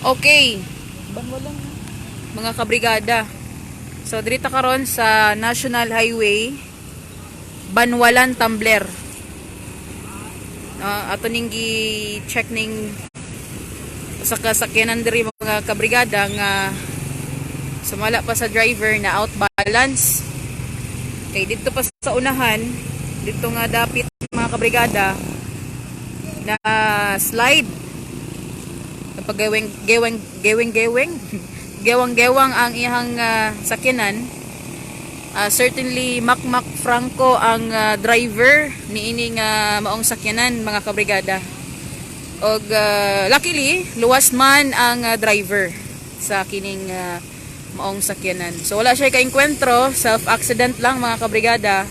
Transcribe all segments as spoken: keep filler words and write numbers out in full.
Okay, mga kabrigada. So, diri ta karon sa National Highway, Banwalan, Tumbler. No, ato ning gi-check ning sa kasakyanan diri, mga kabrigada, nga sumala pa sa driver na out balance. Kay dito pa sa unahan, dito nga dapit, mga kabrigada, na slide. Napageweng-geweng, geweng-geweng, gewang-gewang ang iyang, ah, sakyanan. Ah, certainly, Makmak Franco ang, ah, driver niini nga maong sakyanan, mga kabrigada. Og, ah, luckily, luwas man ang, ah, driver sa kining, ah, maong sakyanan. So, wala siya kaengkwentro, self-accident lang, mga kabrigada.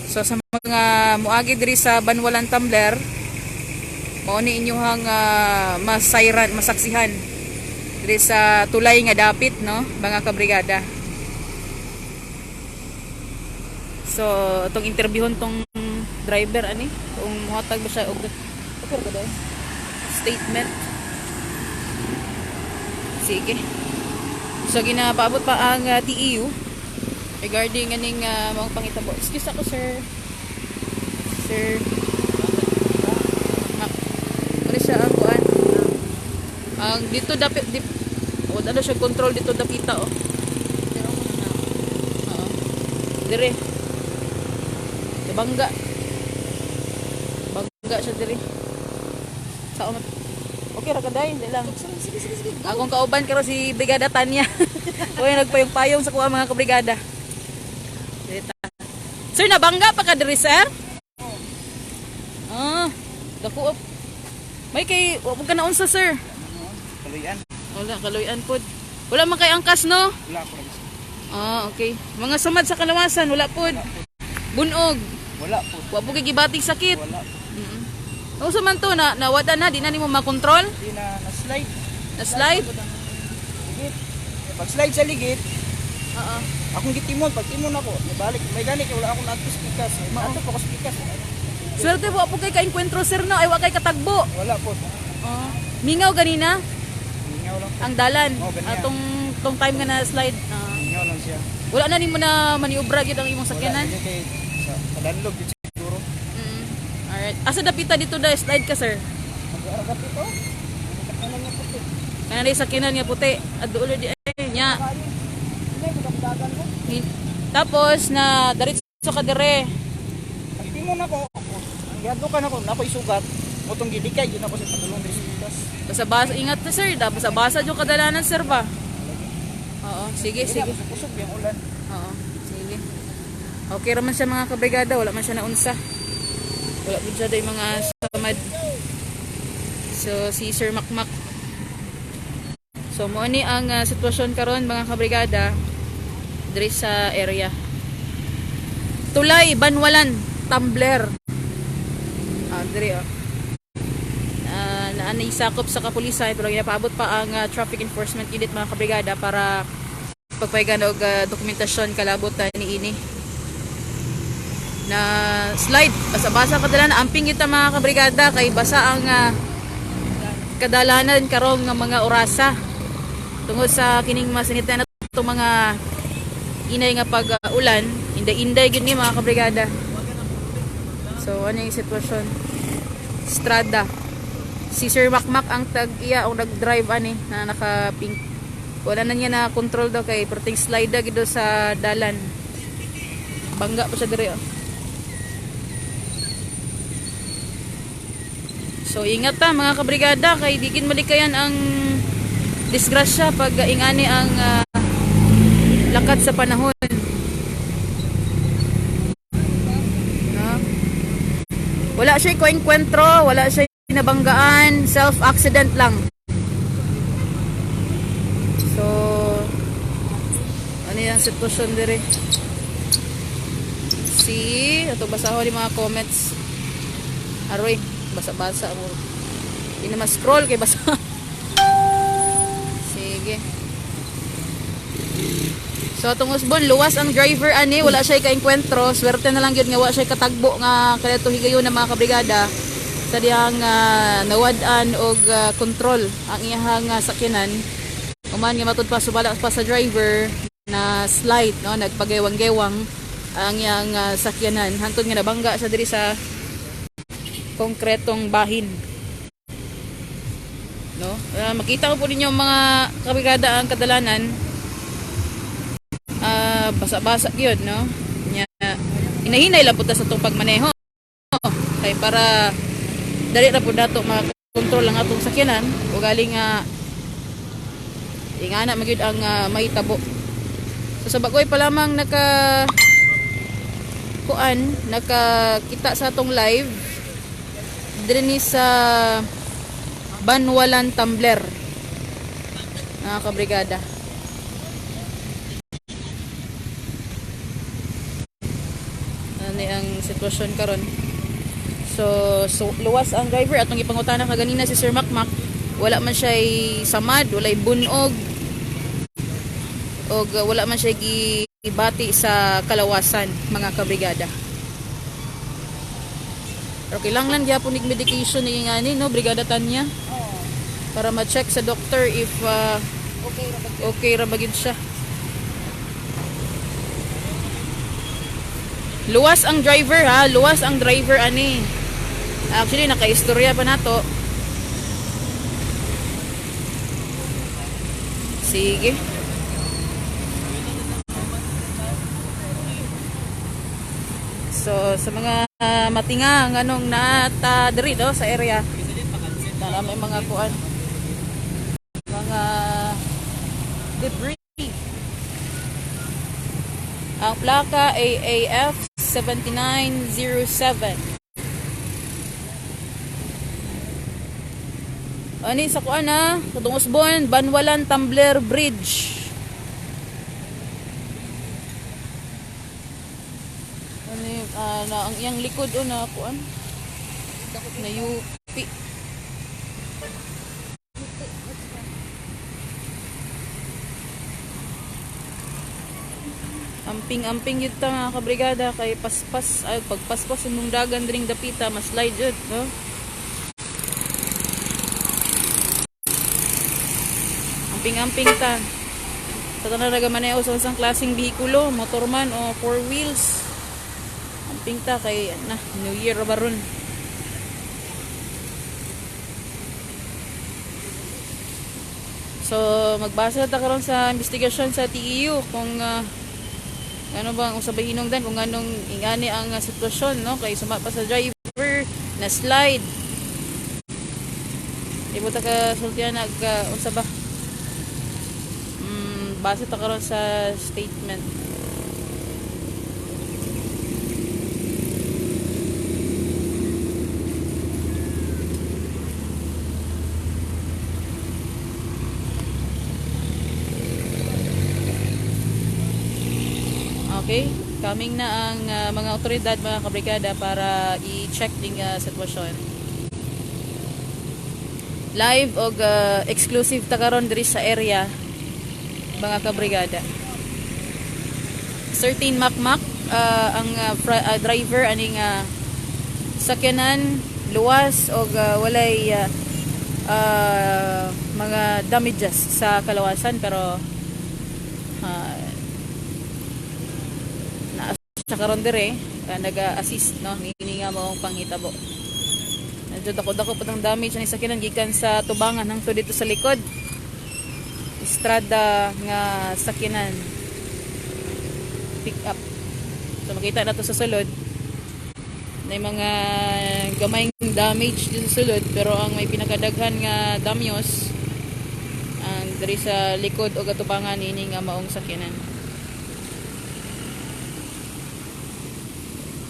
So, sa mga muagi diri sa Banwalan, Tumbler, mao ni inyuhang, ah, masayran, masaksihan diri sa tulay nga dapit, no, mga kabrigada. So, atong interviewon tong driver ani, kung muhatag ba siya og, okay ra ba daw? Statement. Sige. So, ginapaabot pa ang, ah, T E U regarding aning, ah, mga panghitabo. Excuse ako, sir. Sir. Mak-, ano siya ang kuan? Ang dito dapit, dip, o, ano siya, control dito dapita, oh. Oo. Dire. Nabangga. Bangga siya dire. Sa umat. Okay ra ka, day, hindi lang. Sige, sige, sige, sige. Go. Akong kauban karon si Brigada Tanya. Uy, nagpayong-payong sa kuha, mga kabrigada. Dito. Sir, nabangga pa ka diri, sir? Ah, dako. May kay, wa po ka naunsa, sir? Kaluyan. Wala, kaluyan pod. Wala man kay angkas, no? Wala po. Ah, okay. Mga samad sa kalawasan, wala pod. Wala po. Bunog. Wala po. Wa po kay gibating sakit. Wala po. Mm. Unsa man to na, nawada na, di na nimo makontrol? Di na, na-slide. Na-slide? Ligit. Pag-slide sa ligit, Oo. Akong gitimon, pag timon ako, nabalik. May gani kay wala akong naadto sa pikas. Mao. Ato pa ko sa pikas. Swerte po, wa po kay kaengkwentro, sir, no? Ay, wa kay katagbo. Wala po. Oh. Mingaw ganina? Mingaw lang po. Ang dalan? Oo, ganina. Atong, tong time nga na-slide. Ah. Mingaw lang siya. Wala na nimo na maniobra gyud ang imong sakyanan? Wala, hindi kay sa, sa danlog yun siguro. Mm. Alright. Asa dapita dito na slide ka, sir? Ang dapit, oh. Ang sakyanan nga puti. Kanang sakyanan nga puti. Adto ulit di ay niya. Hindi, magdagan mo. Hin-, tapos na diretso ka dire. Pag timon ako, ang giadto ka na ko, nakoy sugat. Mutong gilikay, yun ako sa pagulong diri sa pikas. Basa-basa, ingat na, sir. Da-, basa-basa yung kadalanan, sir, ba? Oo, sige, sige. Kusog yung ulan. Oo, sige. Okay ra man siya, mga kabrigada, wala man siya naunsa. Wala man siya day mga samad. So, si Sir Makmak. So, mo ni ang, ah, sitwasyon karon, mga kabrigada, diri sa area. Tulay, Banwalan, Tumbler. Ah, diri, oh. Ah, naa ni sakop sa kapulisan, pero ginapaabot pa ang, ah, traffic enforcement unit, mga kabrigada, para pagpahigan og, ah, dokumentasyon kalabot na niini. Na slide, basa-basa kadalanan, amping kita, mga kabrigada, kay basa ang, ah, kadalanan karong nga mga orasa tungod sa kining mga sinita na itong mga inay nga pag-ulan, inday-inday gid ni, mga kabrigada. So, ano yung sitwasyon? Strada. Si Sir Makmak ang tag-iya, ang nag-drive ani, na naka-pink. Wala na niya na control daw kay perting slide na gid daw sa dalan. Bangga pa siya diri, oh. So, ingat ta, mga kabrigada, kay di gid malikayan ang disgrasya pag, ah, ingani ang, ah, lakad sa panahon. No? Wala siya kuwentro, wala siya nabanggaan, self-accident lang. So, ano yung sitwasyon dire? Si, ato basahon yung mga comments. Aroy, basa-basa mo. Hindi na ma-scroll kay basa. Sige. So, atong usbon, luwas ang driver ani, wala siya kaengkwentro. Swerte na lang gyud nga wa siya katagbo nga kaya to higayon na, mga kabrigada. sa dihang, ah, nawad-an og, ah, kontrol ang iyahang, ah, sakyanan. Human nga matod pa, sumala pa sa driver, na slide, no, nagpagewang-gewang ang iyang, ah, sakyanan hantod nga nabangga siya diri sa konkretong bahin. No? Ah, makita mo po ninyo, mga kabrigada, ang kadalanan, ah, basa-basa gyud, no? Nya, hinay-hinay lang po ta sa atong pagmaneho. Kay para dali ra po nato makontrol ang atong sakyanan, ugaling nga ingana man gyud ang, ah, mahitabo. So, sa bagoy pa lamang naka-, kuan, nakakita sa atong live diri ni sa Banwalan Tumbler, mga kabrigada. Ano ni ang sitwasyon karon? So, so, luwas ang driver. Atong ipangutana kaganina si Sir Makmak, wala man siya'y samad, wala'y bunog, og wala man siya gibati sa kalawasan, mga kabrigada. Pero kinahanglan gyapon nig medication ni ingani, no, Brigada Tanya? Oo. Para ma-check sa doktor if, ah, okay ra ba gyud, okay ra ba gyud siya. Luwas ang driver, ha, luwas ang driver ani. Actually, nakaistorya pa nato. Sige. So, sa mga, ah, matinga nganong naa ta diri, no, sa area, na may mga kuan, mga debris. Ang plaka A A F seven nine zero seven. Ani sa kuan na, katong usbon, Banwalan Tumbler Bridge. Ani, ah, na ang iyang likod, o, na kuan. Nayupi. Amping-amping gyud ta, mga kabrigada, kay paspas, ay, pagpaspas imong dagan dring dapita, mas slide jud, no? Amping-amping ta. Sa tanan nagamaneho sa unsang klaseng behikulo, motor man o four wheels, amping ta kay na, New Year ra ba ron. So, magbase ta karon sa investigasyon sa T E U kung, ah, ano ba ang usabay hinungdan, kung anong ingani ang, ah, sitwasyon, no? Kay suma pa sa driver na slide. Di mo ta kasultihan nag, ah, unsa ba? Mm, base ta karon sa statement. Okay, coming na ang, ah, mga otoridad, mga kabrigada, para i-check ning, ah, sitwasyon. Live og, ah, exclusive ta karon diri sa area, mga kabrigada. Certain makmak, ah, ang, ah, fra-, ah, driver aning, ah, sakyanan, luwas og, ah, walay, ah, ah, mga damages sa kalawasan, pero, ah, naa siya karon dire, ah, naga-assist, no, nini nga maong panghitabo. Medyo dako-dako pa ang damage ni sakyanan gikan sa tubangan hangtod dito sa likod. Estrada nga sakyanan. Pick up. So, makita na to sa sulod. May mga gamayng damage dito sa sulod, pero ang may pinakadaghan nga damyos ang diri sa likod o atubangan nini nga maong sakyanan.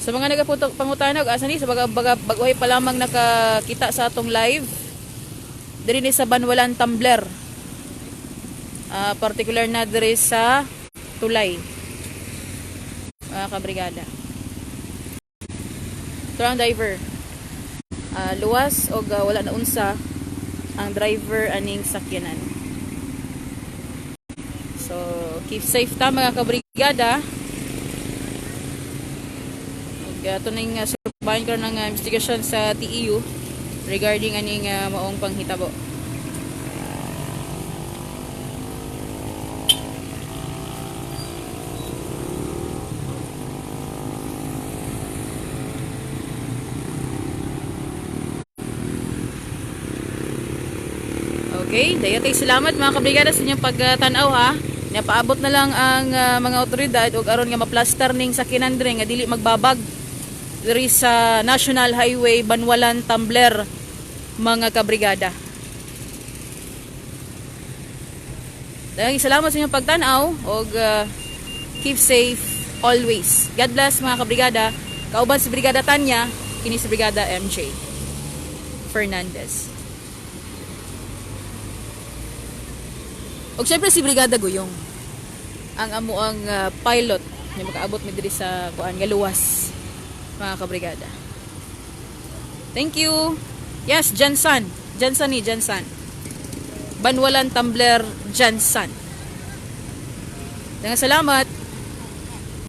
Sa mga nagaputo-, pangutana og asa ni, sa baga, baga, bag-ohay pa lamang nakakita sa atong live, diri ni sa Banwalan Tumbler. Ah, particular na diri sa Tulay. Mga kabrigada. Ito ang driver. Ah, luwas og, ah, wala na unsa ang driver aning sakyanan. So, keep safe ta, mga kabrigada. Ug, ah, ito na yung, ah, surbahan ko ng, ah, investigasyon sa T E U. regarding aning, ah, maong panghitabo. Okay, dayo kay salamat, mga kabrigada, sa inyong pagtanaw, ha. Napaabot na lang ang, ah, mga otoridad ug aron nga maplaster ning sakyanan diri nga dili magbabag diri sa National Highway Banwalan Tumbler, mga kabrigada. Daghang salamat sa inyong pagtanaw ug, ah, keep safe always. God bless, mga kabrigada. Kauban si Brigada Tanya, kini si Brigada M J Fernandez. Ug syempre si Brigada Guyong, ang amuang, ah, pilot nga makaabot mi diri sa kuan nga luwas, mga kabrigada. Thank you. Yes, Jansan. Jansan ni Jansan. Banwalan Tumbler Jansan. Daghang salamat.